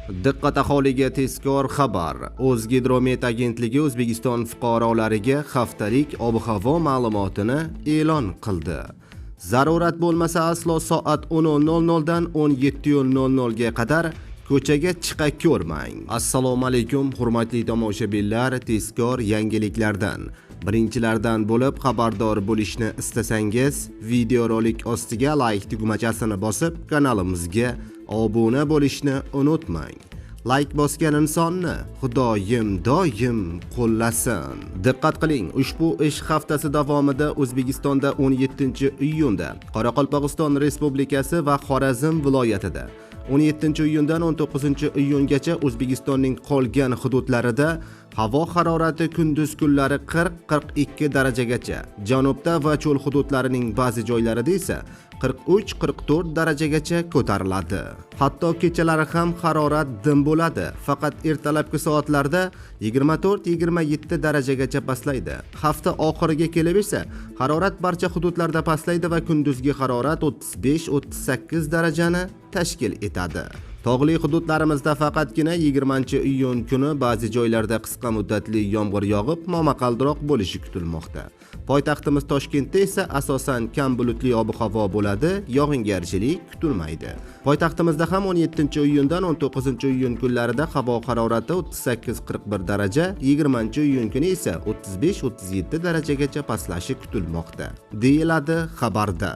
Diqqat aholiga tezkor xabar. O'zgidromet agentligi O'zbekiston fuqarolariga haftalik ob-havo ma'lumotini e'lon qildi. Zarurat bo'lmasa aslo soat 10:00 dan 17:00 ga qadar ko'chaga chiqa ko'rmang. Assalomu alaykum, hurmatli tomoshabinlar, tezkor yangiliklardan birinchilardan bo'lib xabardor bo'lishni istasangiz, videorolik ostiga like tugmachasini bosib, kanalimizga obuna bo'lishni unutmang. Like bosgan insonni Xudoyim doim qo'llasin. Diqqat qiling, ushbu ish haftasi davomida O'zbekistonda 17-iyunda Qoraqalpog'iston Respublikasi va Xorazm viloyatida, 17-iyundan 19-iyungacha O'zbekistonning qolgan hududlarida havo harorati kunduz kunlari 40-42 darajagacha, janubda va cho'l hududlarining ba'zi joylarida esa 43-44 darajagacha ko'tariladi. Hatto kechalari ham harorat dim bo'ladi, faqat ertalabki soatlarda 24-27 darajagacha pastlaydi. Hafta oxiriga kelib esa harorat barcha hududlarda pastlaydi va kunduzgi harorat 35-38 darajani tashkil etadi. Tog'li hududlarimizda faqatgina 20-iyun kuni ba'zi joylarda qisqa muddatli yomg'ir yog'ib, momaqaldiroq bo'lishi kutilmoqda. Poytaxtimiz Toshkentda esa asosan kam bulutli ob-havo bo'ladi, yog'ingarchilik kutilmaydi. Poytaxtimizda ham 17-iyundan 19-iyun kunlarida havo harorati 38-41 daraja, 20-iyun kuni esa 35-37 darajagacha pastlashi kutilmoqda, deyiladi xabarda.